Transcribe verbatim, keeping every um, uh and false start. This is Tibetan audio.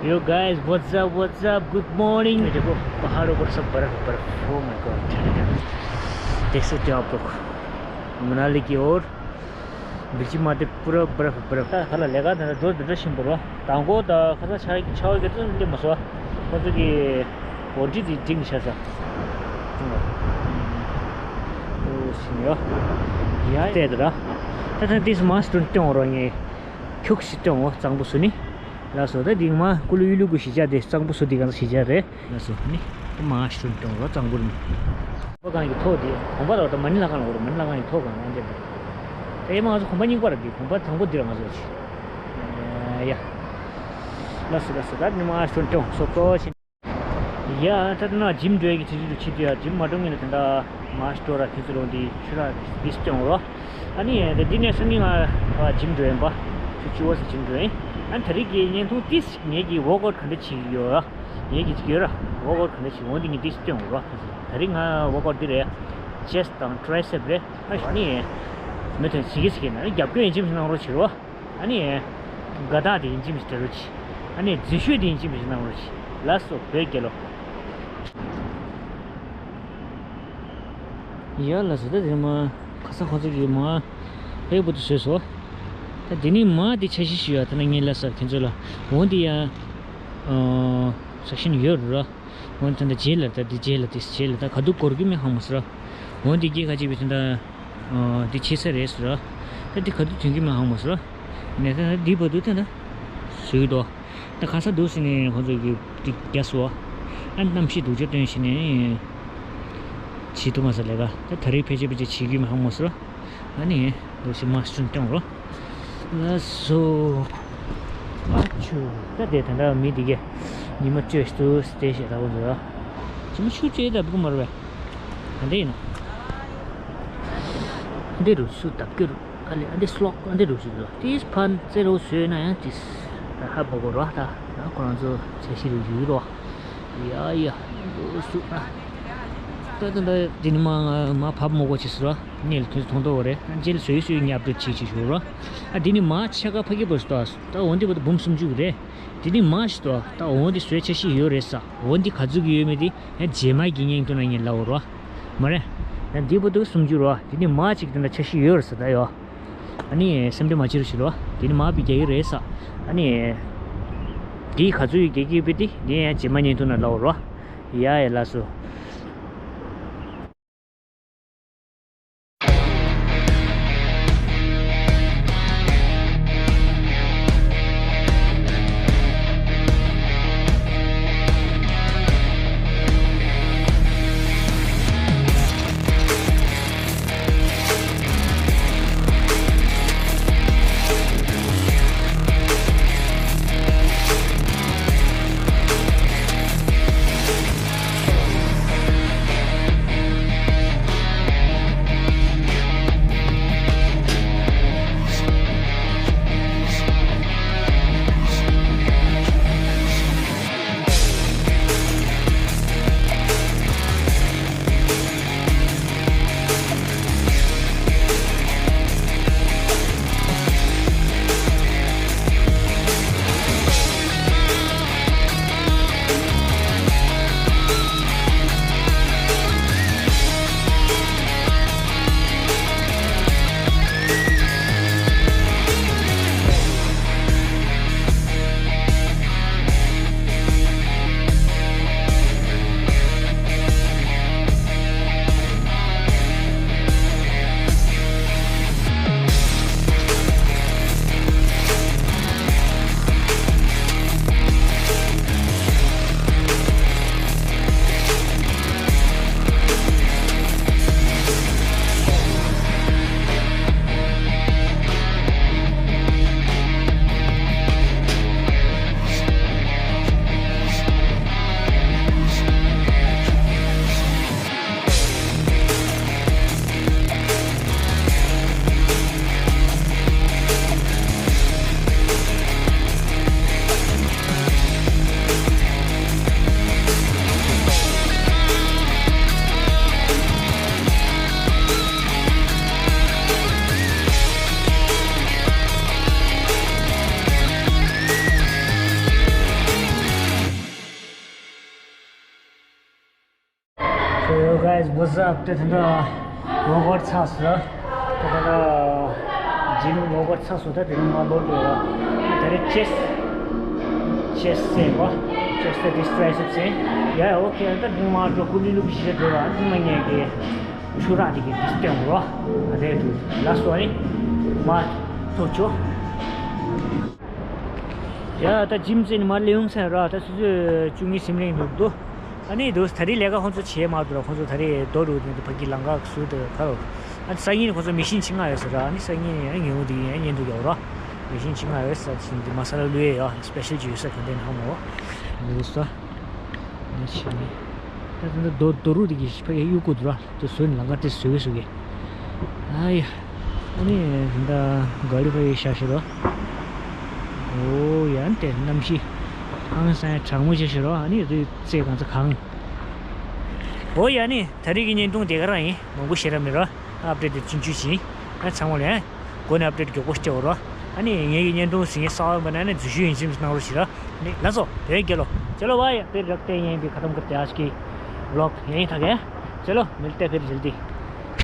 Yo guys, what's up, what's up? Good morning. मेरे को पहाड़ों पर सब बर्फ, बर्फ। Oh my God. देख सकते हो आप लोग, मनाली की ओर बिल्कुल माथे पूरा बर्फ, बर्फ। ཁ་ལ་ལས་ཀ་དང་འགྲོ་འདི་འདྲ་ཞིམ་པོ་རོ། དང་པོ་ད་ཁ་ས་ཆ་ཆ་བ་གི་ཏུ་ལི་མ་སོ། ཁོ་ཚོ་གི་འོ་འདི་འདི་འདི་ཆ་ས། ཨོ་ཞིམ་ཡོ། ཡ་ཏེ་དུ་ར། ད་ད་འདི་སུ་མ་སུ་ཏུན་ཏོང་རོ་ངེ། ཁྱུག་སི་ཏོང་འོ་གཙང་པོ་སུ་ནི། ལགས་སོ། ད་འདི་མ་ཀུ་ལུ་ཡུ་ལུ་གུ་ཞི་ཅ་དེ་གཙང་པོ་སུ་འདི་གང་ཞི་ཅ་རེད། ལགས་སོ། ནི་མ་ཤུན་ཏོང་རོ་གཙང་པོ་རིམ། གོང་པ་གང་གི་ཐོག་དེ་གོང་པ་རོ་ད་མ་ནི་ལ་གང་ལ་འོ་རོ་མ་ནི་ལ་གང་གི་ཐོག་གང་ཨ་འདྲེ་ད། ད་ཡེ་མ་ང་ཚོ་གོང་པ་གཉིས་པ་ར་དེ་གོང་པ་དང་པོ་འདི་ར་ང་ཚོ་ཆི། ཡ། ལགས་སོ་ལགས་སོ། ད་ནི་མ་ཤུན་ཏོང་སོ་ཏོ་ཆི། ཡ་ད་ད་ན་ཇིམ་འགྲོ་ཡ་གི་དུས་ཚོད་དུ་ཆི་དུས་ཡ་ཇིམ་མ་འགྲོ་ངེས་ན་དེ་འདྲ་མ་ཤུ་ཏོ་ར་དུས་ཚོད་ལོང་དེ་ཆུ་ར་དིས་ཏོང་རོ། ཨ་ནི་ད་འདི་ནས་སང་ཉིན་ང་ཇིམ་འགྲོ་ཡིན་པ། ཆུ་ཆུ་བ་སི་ཇིམ་འགྲོ་ཡིན། ཨ་ནི་ད་རིག་གི་བརྙན་ཐུང་ཏིས་ངེད་ཀྱི་ཝོག་ཨའུཊ་ག་འདྲ་བྱེད་ཀྱི་ཡོད་ར། ངེད་ཀྱི་ཡོད་ར། ཝོག་ཨའུཊ་ག་འདྲ་བྱེད་འོང་འདི་ངས་ཏིས་སྟོན་འོང་ར། ད་རིང་ང་ཝོག་ཨའུཊ་འདི་རེད། ཅེ་སི་ཊི་དང་ཊི་རའི་སེབ་རེད། ཨ་ནི་མི་ཐོན་བྱེད་ཀྱི་ཟེར་གྱི་ན་རྒྱབ་སྐྱོར་ཡིན་ཅིམ་ཞིག་གནང་རོགས་བྱེད་རོགས། ཨ་ནི་དགའ་རྟགས་དེ་ཡིན་ཅིམ་ཞིག་སྤྲད་རོགས་བྱེད། ཨ་ནི་རྫུན་ཤོས་དེ་ཡིན་ཅིམ་ཞིག་གནང་རོགས་བྱེད། ལགས་སོ་བོད་རྒྱལ་ལོ། ཡ་ལ་ཟེར་ད་དེ་མ་ཁ་སང་ཁོ་ཚོ་གིས་མ་ཕེ་བུ་དུ་བཟོས་སོ། ད་དེ་ནི་མ་དེ་འཆར་གཞི་ཞུ་ཡ་ད་ན་ངས་ལ་ཟེར་ཁྱེད་ཚོ་ལ་འོང་དེ་ཡ། ས་ཤིན་ཡོད་ར། འོང་ད་ད་རྗེས་ལ་ད་དེ་རྗེས་ལ་དེ་རྗེས་ལ་ད་ག་དུ་སྐོར་གི་མི་ཧང་མ་སོ་ར། འོང་དེ་སྐྱེ་ཁ་ཅིག་བི་ད་ད་དེ་ཆེ་ས་རེད་སོ་ར། ད་དེ་ག་དུ་ཐོན་གི་མི་ཧང་མ་སོ་ར། ནས་ད་དེ་བ་དུ་ད་ད་བཟོས་དོ། ད་ག་ས་འདུག་ཟེར་ནས་ཁོང་ཚོ་གི་ཏིག་རྒྱ་སོ། ཨ་གནམ་གཤིས་སྡུག་ཅག་སྟོན་བཞིན་ནས་བྱེད་ཐུབ་མ་ཟེར་ལས་ཀ་ད་ད་རེས་ཕལ་ཆེར་ཕལ་ཆེར་བྱེད་རྒྱུ་མ་ཧང་མ་སོ། ཨ་ནི་འདུག་ཟེར་མ་སུན་སྐྱོང་རོ། ལ་སོ། ཨ་ཆུ། ད་དེ་ད་ལྟ་མི་འདི་གས་ཉི་མ་བཅོས་སུ་སྟེ་ཞེས་ད་བོ་འདུག་ཨ། ཅི་མ་ཆུ་བཅོས་ད་བུ་མ་རུ་བས། ད་འདི་ཡིན་ནོ། འདི་རུ་སུ་བཏབ་ཀྱི་རུ། ཨ་ལེ་ཨ་འདི་སློག་ཨ་འདི་རུ་ཞིག་ལ་ཏིས་ཕན་ཙེ་རུ་བཟོས་ན་ཡང་ཏིས་ཧ་བོ་གོ་ར་ད་ཁོ་རང་ཚོ་ཚེ་ཤི་རུ་ཡུལ་རོ། ཡ་ཡ་འདུག་སུ་ཨ། ད་ད་ད་འདི་ནི་མ་མ་ཕབ་མོ་གོ་ཅི་སུ་ར་ནེལ་ཁོས་མཐོང་ཏོ་རེ་ཨ་འཇིལ་སོས་སོས་ཉབ་ཏུ་ཅི་ཅི་ཞུ་ར། ཨ་འདི་ནི་མ་ཆ་ག་ཕ་གི་བོ་སྟོ་ད་འོ་འདི་བོ་འབུམ་སུམ་ཅུ་རེ། འདི་ནི་མ་ཞིག་ཏོ་ད་འོ་འདི་སོས་ཆ་ཤི་ཡོད་རེ་ས་འོ་འདི་ག་ཚུགས་ཡོད་མེད་དེ། ཡང་རྗེས་མ་གི་སྙིང་དོན་ན་ངས་ལབ་རོ། མ་རེད། ཡང་འདི་བོ་དུ་སུམ་ཅུ་རོ། འདི་ནི་མ་གཅིག་དེ་འདྲ་ཆ་ཤི་ཡོད་རེད་ཟེར་ད་ཡོ། ཨ་ནི་སེམས་ཁྲལ་མ་བྱེད་རོགས་ཞུ་རོ། འདི་ནི་མ་བི་རྒྱག་གི་རེད་ས། ཨ་ནི། འདི་ག་ཚོད་ཡི་རྒྱག་གི་ཡོད་པས་དེ་འདི་ཡང་རྗེས་མ་སྙིང་དོན་ན་ལབ་རོ། ཡ་ཡ་ལ་སོ། Guys, what's up? ད་ད་ད་ཝོརཀ་ཨའུཊ་ཚར་སོང་། ད་ད་ད་ཇིམ་ཝོརཀ་ཨའུཊ་ཚར་སོང་། ད་དེ་རིང་མར་ལོག་འགྲོ་ཡ། ད་རེས་ཅེསཊ་ཅེསཊ་ཟེར་བ། ཅེསཊ་དེ་ཊྲའི་སེབ་ཟེར། ཡ་ཡ་ཨོ་ཁེ། ད་དེ་རིང་མར་འགྲོ། ཀུ་ལི་ལུ་གི་གཞིས་ཆགས་འགྲོ་ར། ཨ་ནི་མ་ཉལ་གི་ཆུ་རགས་དེ་གི་དེ་སྟོན་རོགས། ད་དེ་དུ་ལ་སོ་ཨ་ནི་མར་ཐུག་ཆོག། ཡ་ད་ཇིམ་ཟེར་ནི་མར་ལེ་ཡོང་ས་ར། ད་ཆུ་ཚོད་བཅུ་གཉིས་ཟིན་རན་འདུག་དོ། ཨ་ནི་དུ་ད་རེས་ལས་ཀ་ཁོང་ཚོ་བྱེད་མ་འདུག་ར། ཁོང་ཚོ་ད་རེས་རྡོ་རུ་དེ་ཕ་གི་ལང་ཀ་སུ་དེ་ཁ་རོ། ཨ་ནི་སང་ཉིན་ཁོང་ཚོ་མི་ཤིན་ཆིང་ང་ཡོད་ས་ར། ཨ་ནི་སང་ཉིན་ཨ་ཉིན་འདི་ཡིན། ཨ་ཉིན་འདུག་ཡོད་ར། མི་ཤིན་ཆིང་ང་ཡོད་ས་ཆིན་འདི་མ་ས་ལ་ལུ་ཡོད་ཡ། སི་པེ་ཤལ་ཅིག་ཡོད་ས་ག་འདྲ་ནང་མོ་འདུག་ས། ཨ་ནི་ཆི་ནི་ད་ད་རྡོ་རྡོ་རུ་དེ་གི་ཕ་གི་གཡུག་གུ་དུ་ར། དུ་སོན་ལང་ཀ་དེ་སོས་སོ་གི། ཨ་ཡ། ཨ་ནི་ད་ག་ལི་ཕ་གི་ཤ་ཤི་རོ། ཨོ་ཡ། ཨ་ནི་དེ་གནམ་གཤིས་ཧང་སང་གྲང་མོ་ཅིག་ཤི་རོ། ཨ་ནི་རི་རྩེ་གང་ཚ་གང་། ཨོ་ཡ། ཨ་ནི་ད་རེས་ཀྱི་བརྙན་ཐུང་དེ་ག་རང་ཡིན། མང་པོ་ཤེས་ར་མེད་རོ། ཨབ་ཌེཊ་དེ་ཆུང་ཆུང་ཞིག་ཡིན། ཨ་ཚང་མ་ལ་ཡ་འགོ་ནས་ཨབ་ཌེཊ་མགྱོགས་པོ་སྐྱེལ་རོ། ཨ་ནི་ངེད་ཀྱི་བརྙན་ཐུང་གཟིགས་མཁན་གསར་པ་ཡིན་པ་ན་ཨ་ནི་འཛུལ་ཞུགས་ཡིན་ཕྱིན་གནང་རོགས་བྱེད་རོ། ཨ་ནི་ལགས་སོ། བོད་རྒྱལ་ལོ། चलो भाई, फिर रखते हैं यहीं पे, ख़त्म करते हैं आज की व्लॉग यहीं तक है। चलो, मिलते हैं फिर जल्दी।